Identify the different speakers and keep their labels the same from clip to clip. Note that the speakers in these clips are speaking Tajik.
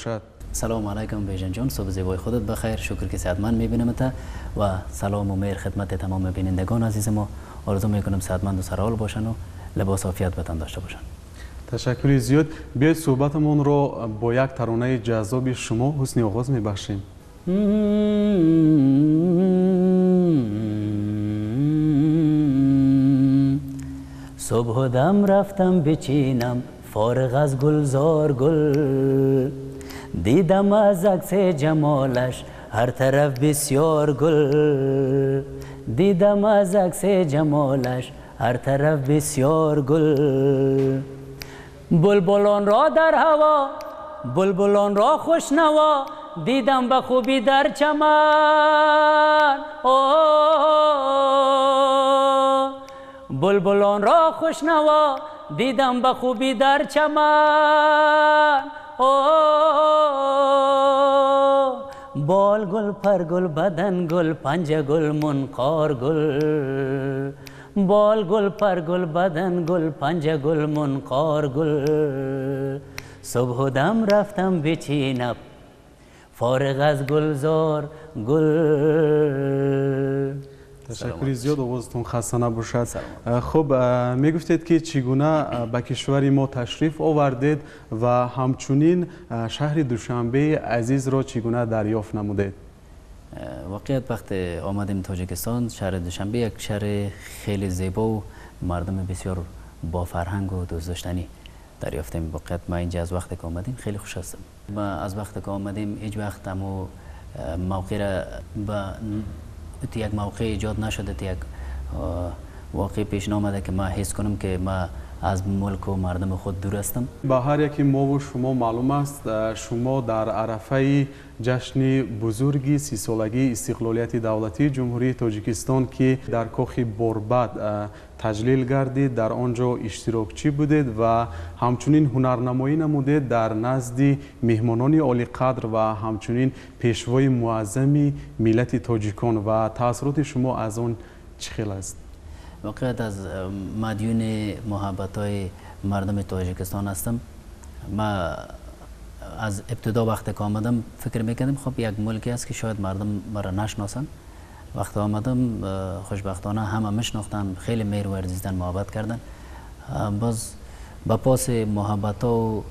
Speaker 1: бошад.
Speaker 2: Салом алайкум Бежан ҷон, субҳи зебои худат бахайр, шукр ки саҳатманд мебинамат ва салом ва меҳр хидмати тамоми бинандагони азизи мо. Орзу мекунам саҳатманд ва сарҳол бошанд ва либос офият ба тан дошта бошанд.
Speaker 1: Ташаккури зиёд. Биёед суҳбатамонро бо як таронаи ҷаззоби шумо ҳусни оғоз мебахшем.
Speaker 2: Субҳу дам рафтам бичинам фориғ аз гулзор гул, дидам аз акси ҷамолаш ҳар тараф бисёр гул, дидам аз акси ҷамолаш ҳар тараф бисёр гул. Булбулонро дар ҳаво, булбулонро хушнаво, дидам ба хубӣ дар чаман. Булбулонро хушнаво, дидам ба хубӣ дар чаман. Бол гул, пар гул, бадан гул, панҷа гул, мунқор гул. Бол гул, пар гул, бадан гул, панҷа гул, мунқор гул. Субҳу дам рафтам бичинам фориғ аз гулзор гул.
Speaker 1: Ташаккури зиёд, овозатон хаста набошад. Хуб, мегуфтед ки чӣ гуна ба кишвари мо ташриф овардед ва ҳамчунин шаҳри Душанбеи азизро чӣ гуна дарёфт намудед?
Speaker 2: Воқеият вақте омадем Тоҷикистон, шаҳри Душанбе як шаҳри хеле зебо ва мардуми бисёр бофарҳангу дӯстдоштанӣ дарёфтем. Воқеият ма инҷа аз вақте ки омадем хеле хуш ҳастам. Ма аз вақте ки омадем ҳеҷ вақт ҳамо мавқеъра ба як мавқеъ эҷод нашуда, як воқеъ пеш наомада ки ман ҳис кунам ки ман аз мулку мардуми худ дур ҳастам.
Speaker 1: Ба ҳар яке мову шумо маълум аст, шумо дар арафаи ҷашни бузурги 30-солагии истиқлолияти давлатии Ҷумҳурии Тоҷикистон, ки дар кохи Борбад таҷлил гардид, дар он ҷо иштирокчӣ будед ва ҳамчунин ҳунарнамоӣ намудед дар назди меҳмонони олиқадр ва ҳамчунин пешвои муаззами миллати тоҷикон, ва таассуроти шумо аз он чӣ хел аст?
Speaker 2: Воқеият аз мадюни муҳаббатҳои мардуми Тоҷикистон ҳастам. Ма аз ибтидо вақте ки омадам фикр мекардам, хуб як мулке аст ки шояд мардум маро нашиносанд. Вақте омадам хушбахтона ҳама мешинохтанд, хеле меҳр варзидан, муҳаббат карданд. Боз ба паси муҳаббатҳо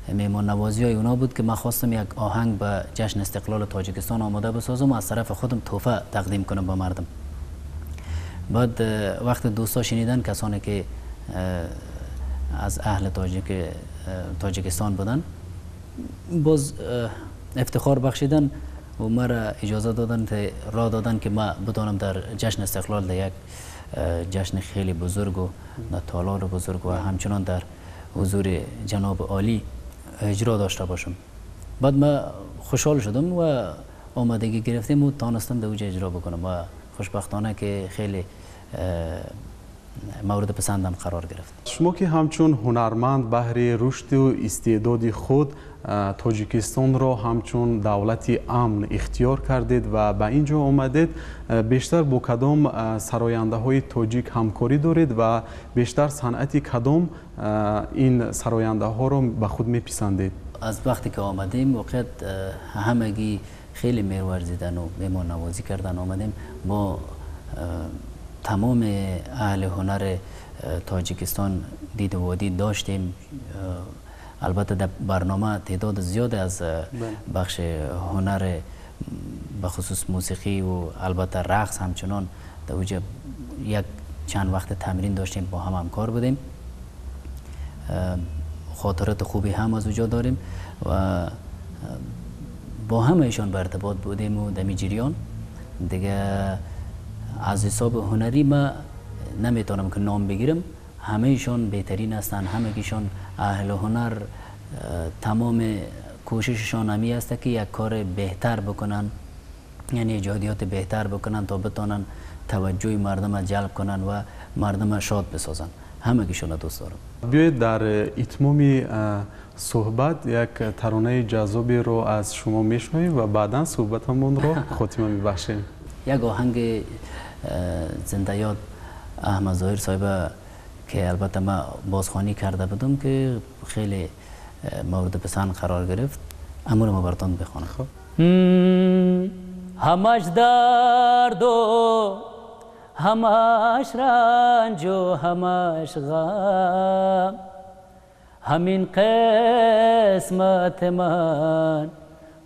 Speaker 2: ва меҳмоннавозиҳои онҳо буд ки ман хостам як оҳанг ба ҷашни истиқлоли Тоҷикистон омода бисозам ва аз тарафи худам тӯҳфа тақдим кунам ба мардум. Баъд вақте дӯстҳо шунидан, касоне ки аз аҳли Тоҷикистон буданд, боз ифтихор бахшидан ва маро иҷоза доданд, роҳ доданд ки ман битонам дар ҷашни истиқлол, дар як ҷашни хеле бузург ва дар толори бузург ва ҳамчунон дар ҳузури ҷаноби олӣ иҷро дошта бошам. Баъд ман хушҳол шудам ва омадагӣ гирифтем ва тонистам дар онҷо иҷро бикунам ва хушбахтона ки хеле мавриди писандам қарор гирифт.
Speaker 1: Шумо ки ҳамчун ҳунарманд баҳри рушду истеъдоди худ Тоҷикистонро ҳамчун давлати амн ихтиёр кардед ва ба ин ҷо омадед, бештар бо кадом сарояндаҳои тоҷик ҳамкорӣ доред ва бештар санъати кадом ин сарояндаҳоро ба худ меписандед?
Speaker 2: Аз вақте ки омадем, воқеият ҳамагӣ хеле меҳр варзидан ва меҳмоннавозӣ кардан омадем. Бо тамоми аҳли ҳунари Тоҷикистон диду водид доштем. Албатта дар барнома теъдоди зиёде аз бахши ҳунар, ба хусус мусиқӣ ва албатта рақс, ҳамчунон дар онҷо як чанд вақт тамрин доштем, бо ҳам ҳамкор будем. Хотироти хубе ҳам аз онҷо дорем ва бо ҳамаишон ба иртибот будем ва дар ҷараён дига аз ҳисоби ҳунарӣ ма наметавонам ки ном бигирам, ҳамаишон беҳтарин ҳастанд, ҳамагишон аҳли ҳунар, тамоми кӯшишшон ҳамин аст ки як кор беҳтар бикунанд, яъне эҷодиёти беҳтар бикунанд то битонанд таваҷҷӯҳи мардумро ҷалб кунанд ва мардумро шод бисозанд. ҳамагишонро дӯст дорам.
Speaker 1: Биёед дар итмоми суҳбат як таронаи ҷаззоберо аз шумо мешунавем ва баъдан суҳбатамонро хотима мебахшем.
Speaker 2: Як оҳанги зиндаёд Аҳмад Зоҳир соҳиба ки албатта ман бозхонӣ карда будам ки хеле мавриди писанд қарор гирифт, امور ما براتون بخوانم. خب همش درد و همش رنج و همش غم، همین قسمت من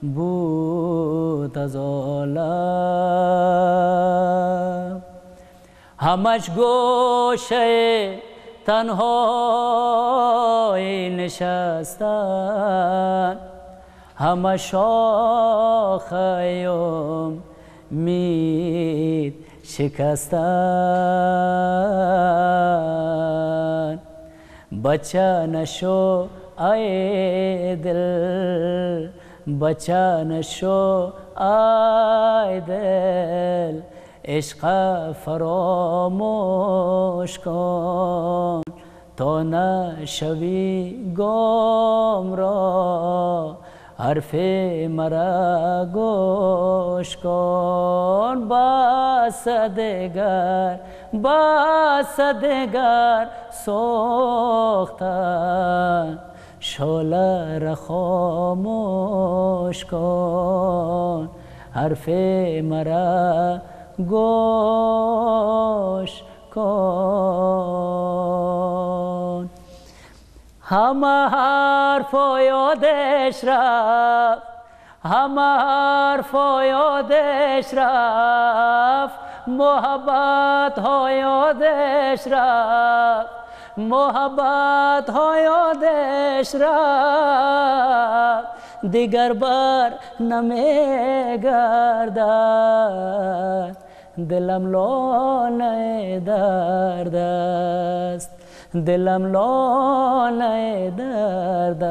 Speaker 2: بود از عالم. همش گوشه تنهایی نشستن، همه شاخه امید شکستن. بچه نشو ای دل، بچه نشو ای دل، عشق فراموش کن تا نشوی گمراه، حرف مرا گوش کن. بس دگر، بس دگر سوختن، شعله را خاموش کن، حرف مرا گوش کن. همه حرف یادش رفت، همه حرف یادش رفت، محبت ها یادش رفت، محبت ها یادش رفت، دیگر بر نمیگردد، دلم لانه درد است، دلم لانه درد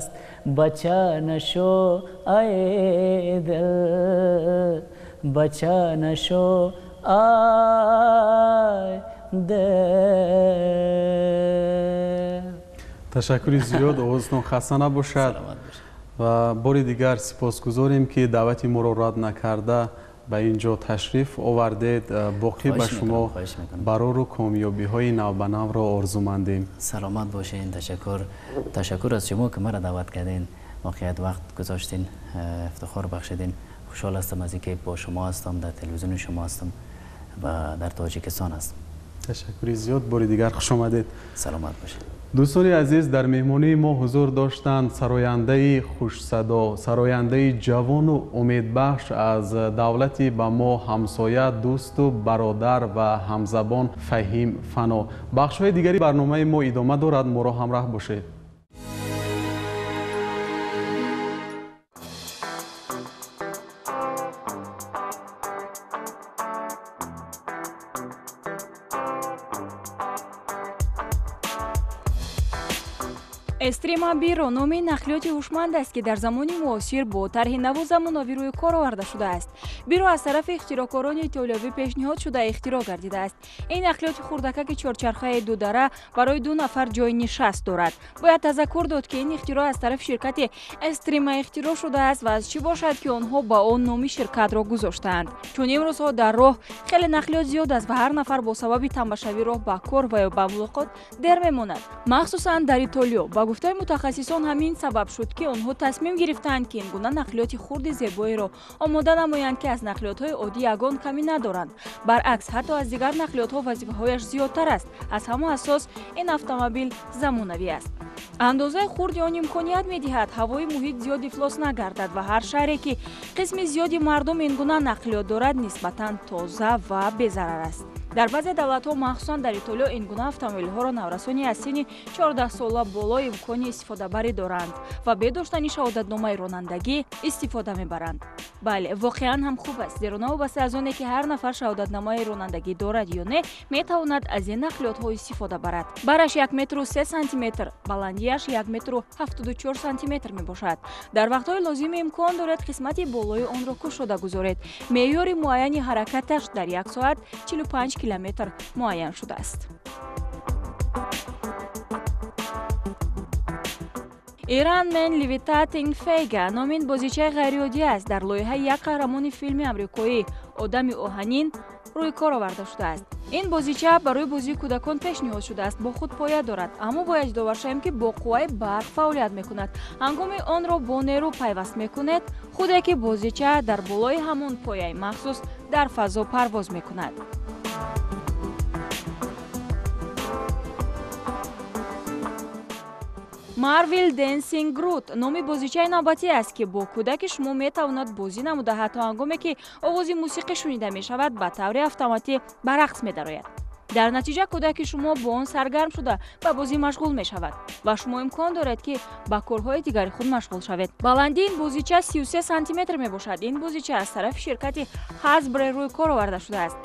Speaker 2: است. بچه نشو ای دل، بچه نشو ای دل.
Speaker 1: تشکر زیاد، овозатон хаста набошад ва бори дигар сипосгузорем ки даъвати моро рад накарда ба ин ҷо ташриф овардед. Боқӣ ба шумо барору комёбиҳои навбанавро орзумандем.
Speaker 2: Саломат бошед. Ташаккур, ташаккур аз шумо ки маро даъват кардин, воқеият вақт гузоштин, ифтихор бахшидин. Хушҳол ҳастам аз инки бо шумо ҳастам, дар телевизиони шумо ҳастам ва дар Тоҷикистон ҳастам.
Speaker 1: Ташаккури зиёд, бори дигар хуш омадед.
Speaker 2: Саломат бошед.
Speaker 1: Дӯстони азиз, дар меҳмонии мо ҳузур доштанд сарояндаи хушсадо, сарояндаи ҷавону умедбахш аз давлати ба мо ҳамсоя, дӯсту бародар ва ҳамзабон Фаҳим Фано. Бахшҳои дигари барномаи мо идома дорад, моро ҳамроҳ бошед.
Speaker 3: Эстрима Биро номи нақлиёти ҳушманд аст, ки дар замони муосир бо тарҳи наву замонавӣ рӯи кор оварда шудааст. Биро аз тарафи ихтироъкорони итолиёвӣ пешниҳод шуда ихтироъ гардидааст. Ин нақлиёти хурдакаки чорчархаи дудара барои ду нафар ҷои нишаст дорад. Бояд тазаккур дод, ки ин ихтироъ аз тарафи ширкати Эстрима ихтироъ шудааст ва аз чӣ бошад, ки онҳо ба он номи ширкатро гузоштаанд. Чун имрӯзҳо дар роҳ хеле нақлиёт зиёд аст ва ҳар нафар бо сабаби тамбашавӣ роҳ ба кор ва ё ба мулоқот дер мемонад, махсусан дар Итолиё. Ба гуфтаи мутахассисон, ҳамин сабаб шуд, ки онҳо тасмим гирифтаанд, ки ин гуна нақлиёти хурди зебоеро омода намоянд, ки аз нақлиётҳои оддӣ ягон камӣ надоранд. Баръакс, ҳатто аз дигар нақлиётҳо вазифаҳояш зиёдтар аст. Аз ҳама асос, ин автомобил замонавӣ аст. Андозаи хурди он имконият медиҳад ҳавои муҳит зиёд ифлос нагардад ва ҳар шаҳре, ки қисми зиёди мардум ин гуна нақлиёт дорад, нисбатан тоза ва безарар аст. Дар баъзе давлатҳо, махсусан дар Итолиё, ин гуна автомобилҳоро наврасони аз синни 14 сола боло имкони истифодабарӣ доранд ва бе доштани шаҳодатномаи ронандагӣ истифода мебаранд. Бале, воқеан ҳам хуб аст, зеро новобаста аз оне ки ҳар нафар шаҳодатномаи ронандагӣ дорад ё не, метавонад аз ин нақлиётҳо истифода барад. Бараш 1 метру 3 сантиметр, баландиаш 1 метру 74 сантиметр мебошад. Дар вақтҳои лозими имкон доред қисмати болои онро кушода гузоред. Меъёри муайяни ҳаракаташ дар як соат 45 километр муайян шудааст. Iron Man Levitating Figure номи ин бозичаи ғайриоддӣ аст. Дар лоиҳаи як қаҳрамони филми амрикоӣ «Одами оҳанин» рӯи кор оварда шудааст. Ин бозича барои бозии кӯдакон пешниҳод шудааст, бо худ поя дорад, аммо бояд ёдовар шавем, ки бо қувваи барқ фаъолият мекунад. Ҳангоми онро бо нерӯ пайваст мекунед, худе ки бозича дар болои ҳамон пояи махсус дар фазо парвоз мекунад. Marvel Dancing Groot номи бозичаи навбатӣ аст, ки бо кӯдаки шумо метавонад бозӣ намуда, ҳатто ҳангоме ки овози мусиқӣ шунида мешавад, ба таври автоматӣ ба рақс медарояд. Дар натиҷа кӯдаки шумо бо он саргарм шуда, ба бозӣ машғул мешавад ва шумо имкон доред, ки ба корҳои дигари худ машғул шавед. Баландии ин бозича 33 сантиметр мебошад. Ин бозича аз тарафи ширкати Hasbro рӯи кор оварда шудааст.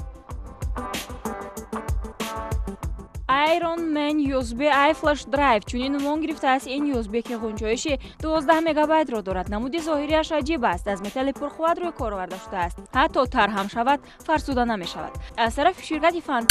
Speaker 3: Iron Man USB iFlash Drive чунин унвон гирифтааст ин USB, ки ғунҷоиши 12 мегабайтро дорад. Намуди зоҳириаш аҷиб аст, аз металли пурқувват рӯи кор оварда шудааст, ҳатто тар ҳам шавад, фарсуда намешавад. Аз тарафи ширкати Фан